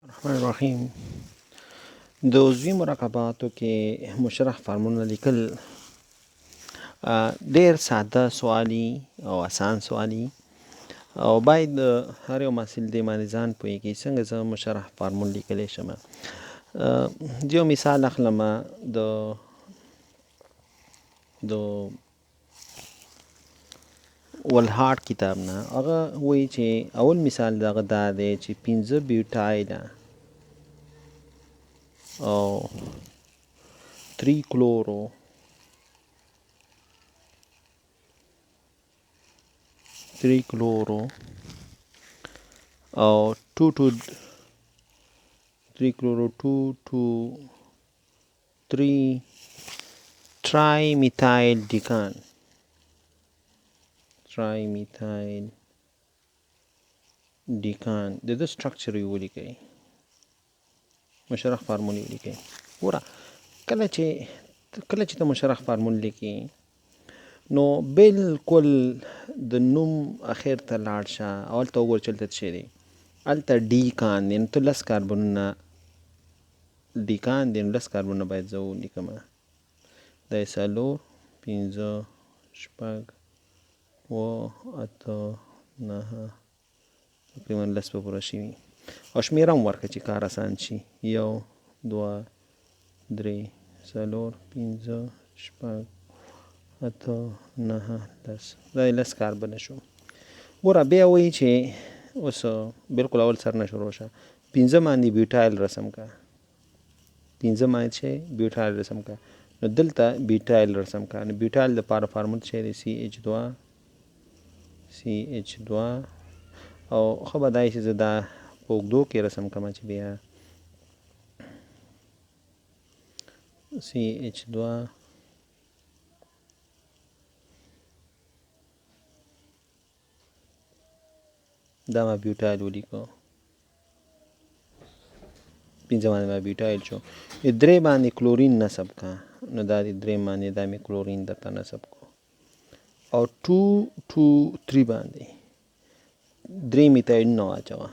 الرحمن الرحیم د عضوي مرکباتو کې مشرح فارمونه لیکل ډیر ساده سوالي او اسان سوالي او باید هر یو محصل دې باندې ځان پوه کړي څنګه زه مشرح فارمول لیکلی شم. یو مثال اخلم د د ولهارټ کتاب نه. هغه وایي چې اول مثال دغه دا دی چې 5 بیوټایل او 3 کلورو 3 کلورو او 2 2 3 کلورو 2 2 3 ترای میتایل ډیکان ترای میتایل ډیکان د ده سټرکچر یې ولیکئ، مشرح فارمول یې ولیکئ. ګوره کله چې ته مشرح فارمول لیکې نو بالکل د نوم اخر ته لاړ شه او هلته وګوره چې هلته څه شی دی. هلته ډیکان دی، نو ته 10 کاربنونه ډیکان دی، نو 10 کاربنونه باید زه ولیکم. دا یې 4 5 6 7 8 9 تقریبا 10 به پوره شوي. او شمېره هم ورکړه چې کار اسان شي. 1 2 3 4 5 6 8 9 10، دا یې 10 کاربنه شو. ګوره بیا وایي چې اوس بالکل اول سر نه شروع شه. 5 باندې بیوټایل رسم که، 5 باندې چې بیوټایل رسم که، نو دلته بیوټایل رسم که. نو بیوټایل دپاره فارمول څه دی؟ سی اچ 2 سی اچ 2. او ښه به دا وي چې زه دا په اوږدو کې رسم کړم چې بیا سی اچ 2 دا ما بیوټایل ولیکو. 5 باندې ما بیوټایل شو. 3 باندې کلورین نصب کا، نو دا دی 3 باندې دا مې کلورین درته نصب کو. او 2 2 3 باندې 3 میتایلونه واچوه.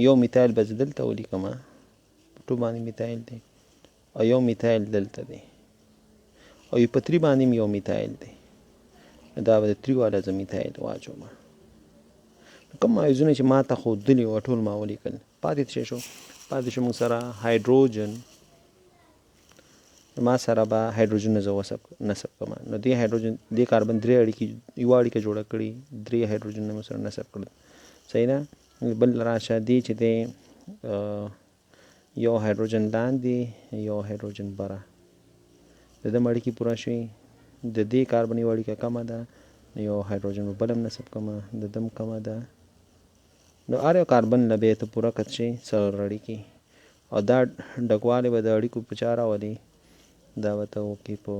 یو میتایل به زه دلته ولیکم، 2 باندې میتایل دی، او یو میتایل دلته دی، او په 3 باندې هم یو میتایل دی. دا به د 3 والا زه میتایل واچوم. کوم مایوزونه چې ما ته ښودلي وه ټول ما ولیکل. پاتې څه شو؟ پاتې شو موږ سره هایدروجن. ما سره به هایدروجن زه نصب کړم. نو دې هایدروجن دې کاربن 3 اړیکې یوه اړیکه جوړه کړي، 3 هایدروجن مې سره نصب کړل. صحیح ده. بل راشه دې چې دی یو هایدروجن لاندې یو هایدروجن بره، د ده اړیکې پوره شوې. د دې کاربن یوه اړیکه کمه ده، یو هایدروجن به بل هم نصب کړم، د ده هم کمه ده. نو هر یو کاربن له بیا ته پوره کړ چې 4 اړیکې، او دا ډکوالی به د اړیکو په چا راولي؟ دا به ته وکړې په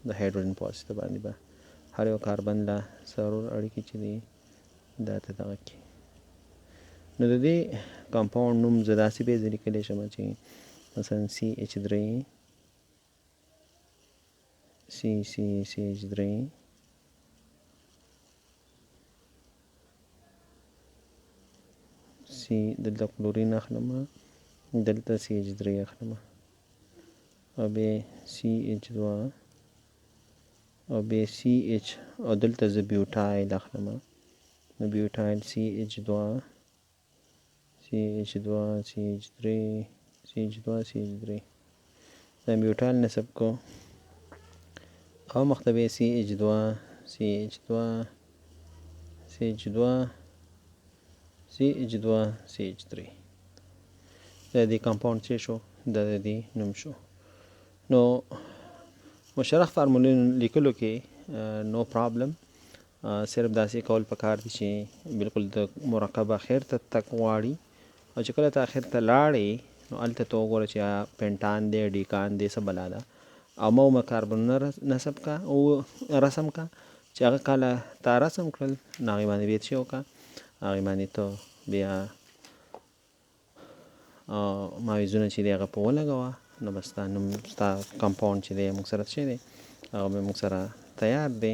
د هایدروجن په واسطه باندې به هر یو کاربن له 4 اړیکې چې دی دا ته دغه کړي. نو د دې کمپاونډ نوم زه داسې بیا زه لیکلی شم چې مثلا سی اچ 3 سی سی سی اچ 3 سی، دلته کلورین اخلم، دلته سی اچ 3 اخلم، او بیا سی اچ 2 او بیا سی اچ، او دلته زه بیوټایل اخلم. نو بیوټایل سی اچ 2 سی اچ 2 سی اچ 3 سی اچ 2 سی اچ 3، دا بیوټایل نصب کو. او مخته بیا سی اچ 2 سی اچ 2 سی اچ 2 سی اچ 2 سی اچ 3. دا د دې کمپاونډ څه شو؟ دا د دې نوم شو. نو مشرح فارمولونو لیکلو کې نو پرابلم، صرف داسې کول پکار دي چې بالکل د مرکب اخر ته تک غواړي، او چې کله ته اخر ته لاړې نو هلته ته وګوره چې پنټان دی، ډیکان دی، څه بلا ده، او مو کاربنونه نصب کا او رسم کا. چې هغه کله تا رسم کړل نو هغې باندې بیا څه وکړه؟ هغې باندې ته بیا ماویزونه چې دی هغه په ولګوه. نو بس ستا نوم ستا کمپاونډ چې دی موږ سره څه دی هغه به موږ سره تیار دی.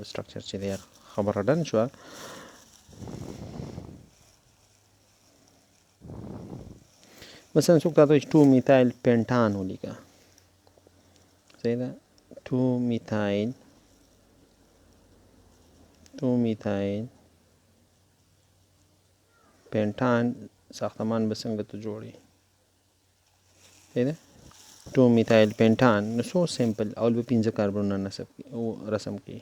سټرکچر چې دی خبره ډن شوه. مثلا څوک تاته وایي چې 2 میتایل پنټان ولیکه، صحیح ده؟ 2 میتایل، 2 میتایل پنټان ساختمان به څنګه ته جوړې؟ صحیح ده؟ 2 میتایل پنټان، نو څو سمپل، اول به 5 کاربنونه نصب کړي او رسم کړي،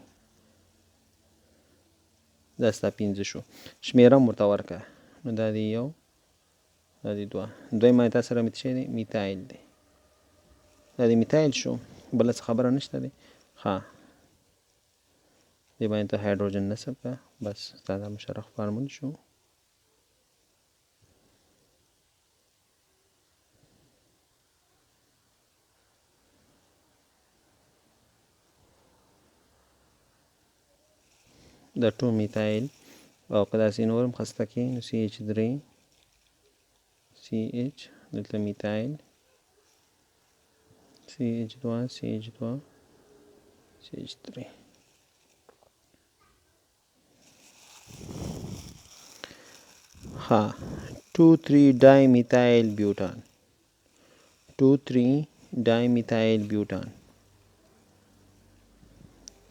دا ستا 5 شو. شمېره هم ورته ورکړه، نو دا دی 1، دا دی 2، دویم باندې تا سره څه شی دی؟ میتایل دی، دا دی میتایل شو، بله څه خبره نشته دی. ښه، دې باندې ته هایدروجن نصب کړه، بس ستا دا مشرح فارمول شو. دا 2 میتایل، او که داسې نور هم خسته کړې نو سی اچ 3، سی اچ، دلته میتایل، سی اچ 2، سی اچ 2، سی اچ 3. ښه، 2 3 ډای میتایل بیوټان، 2 3 ډای میتایل بیوټان،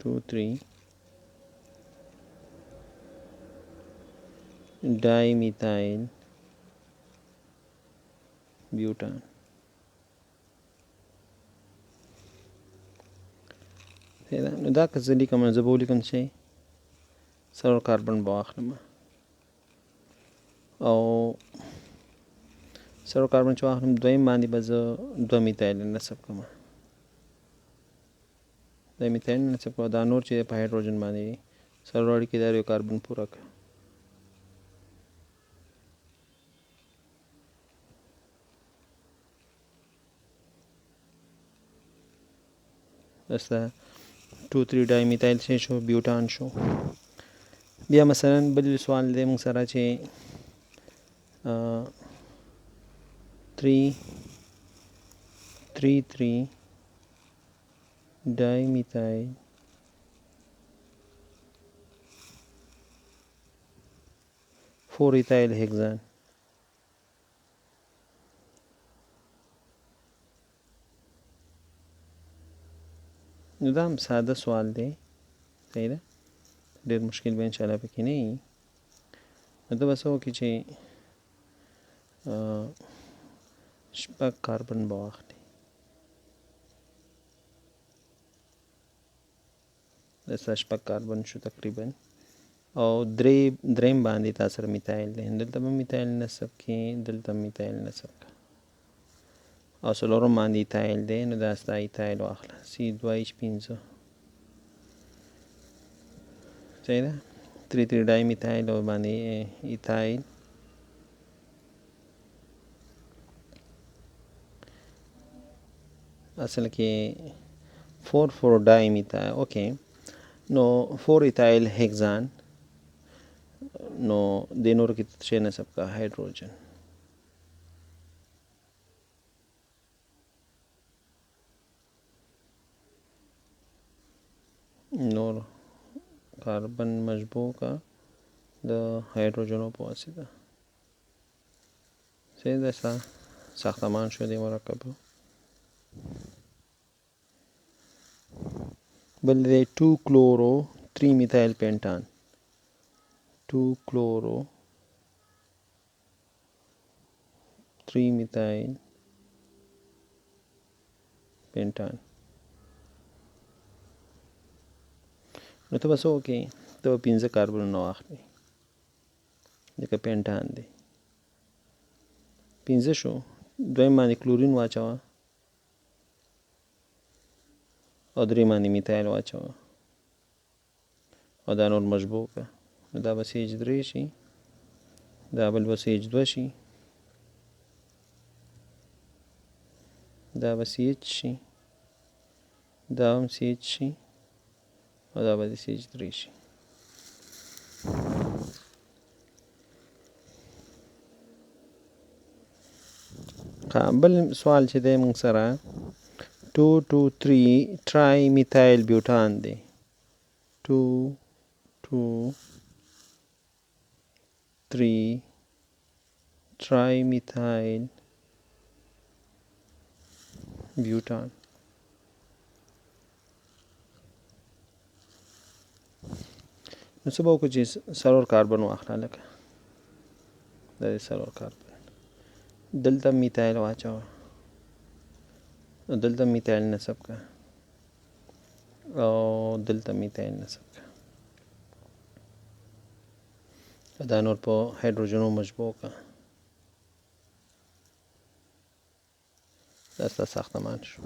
2 3 ډای میتایل بیوټان. نو دا که زه لیکم نو زه به ولیکم چې 4 کاربن به واخلم، او 4 کاربن چې واخلم دویم باندې به زه 2 میتایل نصب کړم، 2 میتایل نصب کړم، دا نور چې په هایدروجن باندې دي 4 اړیکې دا یو کاربن پوره کړه. بس دا 2 3 ډای میتایل شی شو، بیوټان شو. بیا مثلا بل سوال دی موږ سره چې 3 3 3 ډای میتایل 4 ایتایل هکزان. نو دا هم ساده سوال دی، صحیح ده؟ ډېر مشکل به انشاءالله پکې نه وي. نو ته به څه وکړې چې 6 کاربن به واخلې، دا ستا 6 کاربن شو تقریبا، او دریم باندې تا سره میتایل دی، دلته به میتایل نصب کړې، دلته میتایل نصب کړه، او څلورم باندې ایتایل دی، نو دا ستا ایتایل واخله، سی 2 ایچ 5، صحیح ده؟ 3 3 ډای میتایل او باندې ایتایل، اصل کې 4 4 ډای میتایل، اوکې، نو 4 ایتایل هکزان، نو دې نور کې څه شی نصب کړه؟ هایدروجن. نور کاربن مشبوع کا د هایدروجنو په واسطه. صحیح ده؟ ساختمان شو دې مرکب. بل دی 2 کلورو 3 میتایل پنټان، 2 کلورو 3 میتایل پنټان. نو ته به څه وکړې؟ ته به 5 کاربنونه واخلې، لکه پنټان دی، 5 شو، دویم باندې کلورین واچوه او درې باندې میتایل واچوه او دا نور مشبوع کړه، نو دا به سی اچ 3 شي، دا بل به سی اچ 2 شي، دا به سی اچ شي، دا هم سی اچ شي، او دا به سی اچ 3 شي. بل سوال چې دی موږ سره 2 2 3 ټرای میتایل بیوټان دی، 2 2 3 ټرای میتایل بیوټان. نو څه به وکړو چې څلور کاربن واخله، لکه دا دی څلور کاربن، دلته میتایل واچوه، دلته میتایل نصب که او دلته میتایل نصب که، دا نور په هایدروجنو مشبوع که. دا ستا ساختمان شو.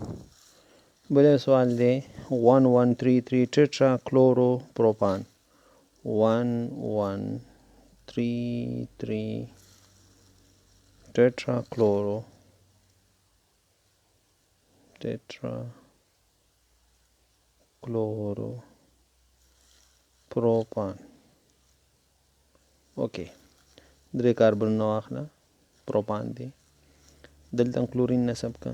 بل یو سوال دی 1133 ټیټرا کلورو پروپان، 1133 ټیټرا کلورو پروپان. اوکې، درې کاربنونه واخله، پروپان دی، دلته کلورین نصب که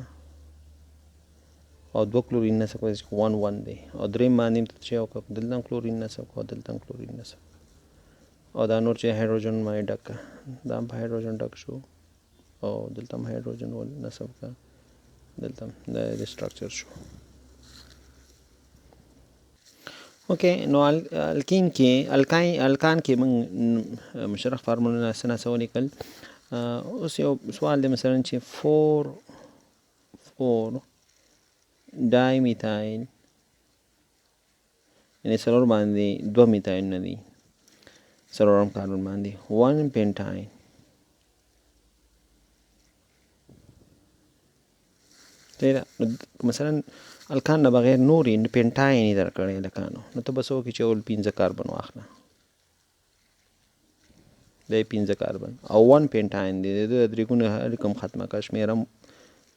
او دوه کلورین نصب که، چې 1 1 دی، او دریم باندې هم ته څه وکړه، دلته کلورین نصب که او دلته کلورین نصب که، او دا نور چې هایدروجن باندې ډک که، دا هم په هایدروجن ډک شو، او دلته هم هایدروجن نصب که، دلته هم دا د سټرکچر شو. اوکې، نو الکین کې الکان کې موږ مشرح فارمولونه څه نا څه ولیکل. اوس یو سوال دی مثلا چې 4 4 ډای میتایل، یعنې څلور باندې دوه میتایلونه دي، څلورم کاربن باندې 1 پنټاین، صحیح ده. نو مثلا الکان نه بغیر نورې پنټاین یې درکړی الکانو، نو ته به څه وکړې چې اول پنځه کاربن واخله، دا یې پنځه کاربن او 1 پنټاین دی، د ده درې ګونې هر کوم ختمه کړه، شمېره هم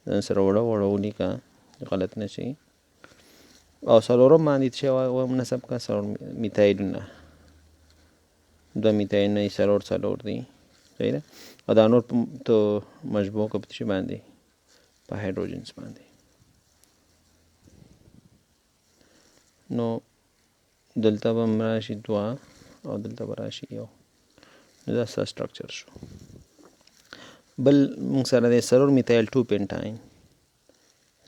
ځان سره وړه وړه ولیکه غلط نه شي. او څلورم باندې چې نصب کړه، څلور میتایلونه، دوه میتایلونه یې څلور څلور دي، صحیح ده. او دا نور ته مشبوع کړه په څه باندې، په هایدروجنز باندې. نو دلته به هم راشي دوه او دلته به راشي یو، نو دا ستا سټرکچر شو. بل موږ سره دی څلور میتایل 2 پنټاین،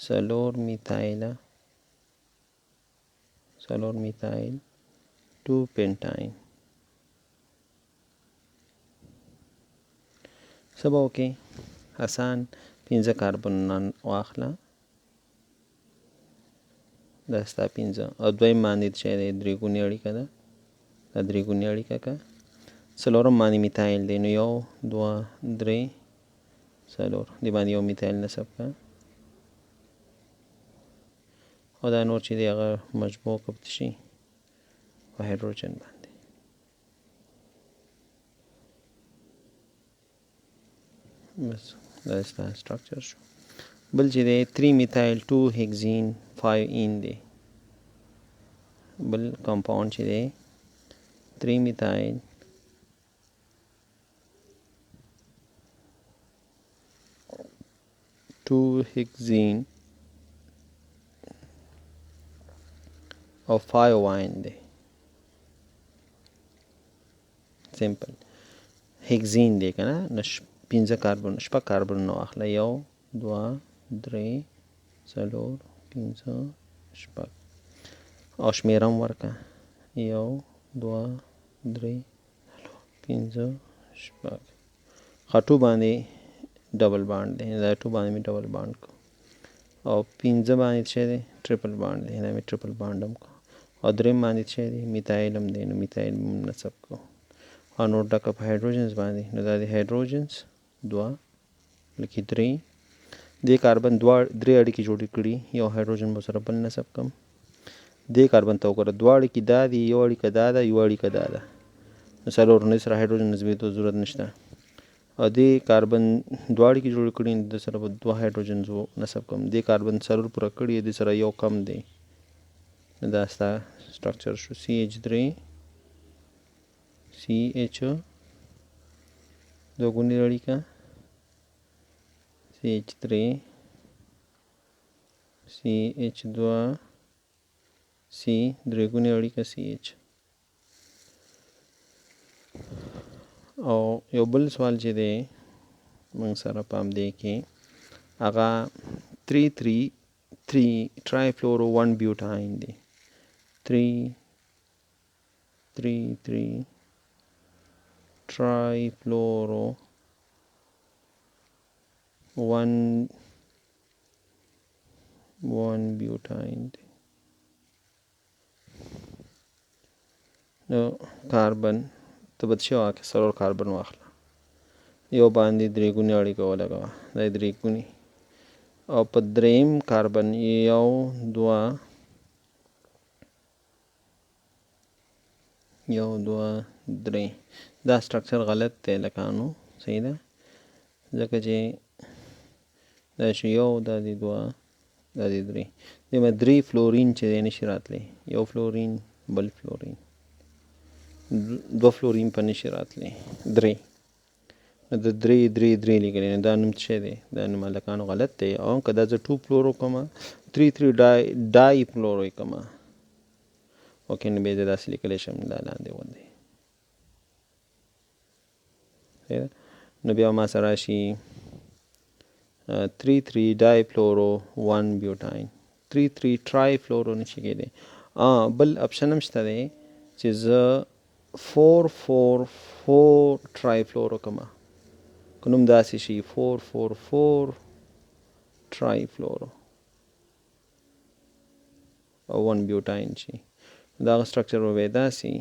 څلور میتایل 2 پنټاین. څه به وکړې؟ اسان پنځه کاربنونه واخله، دا ستا پنځه، او دویم باندې چې دی درې ګونې اړیکه ده، دا درې ګونې اړیکه که، څلورم باندې میتایل دی، نو 1 2 3 4، دې باندې یو میتایل نصب که، او دا نور چې دی هغه مجموع که په څه شي، په هایدروجن باندې. بس دا ستا سټرکچر شو. بل چې دی 3 میتایل 2 هکزین 5 این دی، بل کمپاوند چې دی 3 میتایل 2 هکزین او 5 واین دی، سمپل هکزین دی که نه، نو پنځه کاربن شپږ کاربنونه واخله، 1 2 3 4 5 6، او شمېره هم ورکړه، 1 2 3 4 5 6. ښه 2 باندې ډبل بانډ دی، دا 2 باندې مې ډبل بانډ کړو، او 5 باندې څه دی ټریپل بانډ دی، دا مې ټریپل بانډ هم کړو، او دریم باندې څه دی میتایل هم دی، نو میتایل هم نصب کړو، او نور ډکه په هایدروجنز باندې، نو دا دی هایدروجنز 2 لکه 3، دې کاربن دوه درې اړیکې جوړې کړي، یو هایدروجن به سره بل نصب کړم، دې کاربن ته وګوره دوه اړیکې دا دي، یو اړیکه دا ده، یو اړیکه دا ده، نو څلور، نو سره هایدروجن نصبېدو ضرورت نشته، او دې کاربن دوه اړیکې جوړې کړي، نو دې سره به دوه هایدروجنز نصب کړم، دې کاربن څلور پوره کړي، دې سره یو کم دی، نو دا ستا سټرکچر شو، سی ایچ درې سی ایچ دوه ګونې اړیکه، سی ایچ درې سی ایچ دوه سی درې ګونې اړیکه سی ایچ. او یو بل سوال چې دی موږ سره په همدې کې هغه 3 3 3 ټرای فلورو 1 بیوټاین دی. 3 3 3 ټرای فلورو 1 1 بیوټاین دی. نو کاربن ته به څه واخلې؟ څلور کاربن واخله، یو باندې درې ګونې اړیکه ولګوه، دا درې ګونې، او په دریم کاربن یو دوه یو دوه درې. دا سټرکچر غلط دی لکانو، صحیح ده، ځکه چې دا شو یو، دا دی دوه، دا دی درې. دې به درې فلورین چې دی نشي راتلی، یو فلورین بل فلورین، دوه فلورین په نشي راتلی، درې. نو د درې درې درې لیکلی، نو دا نوم څه دی؟ دا نوم هلکانو غلط دی. او که دا زه ټو فلورو کوم، 3 3 ډای فلورو یې کوم، اوکې، نو بیا زه داسې لیکلی شم، دا لاندې غوندې. نو بیا ما سره راشي 3 3 ډای فلورو 1 بیوټاین، 3 3 ټرای فلورو نشي کېدی. بل اپشن هم شته دی چې زه 4 4 4 ټرای فلورو کوم، که نوم داسې شي 4 4 4 ټرای فلورو او 1 بیوټاین شي، دا هغه سټرکچر به بیا داسې،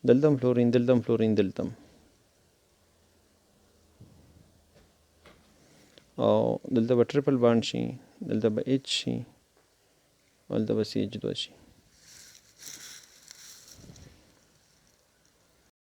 دلته هم فلورین، دلته هم فلورین، دلته هم، او دلته به ټریپل بانډ شي، دلته به اچ شي، دلته به سی اچ دوه شي.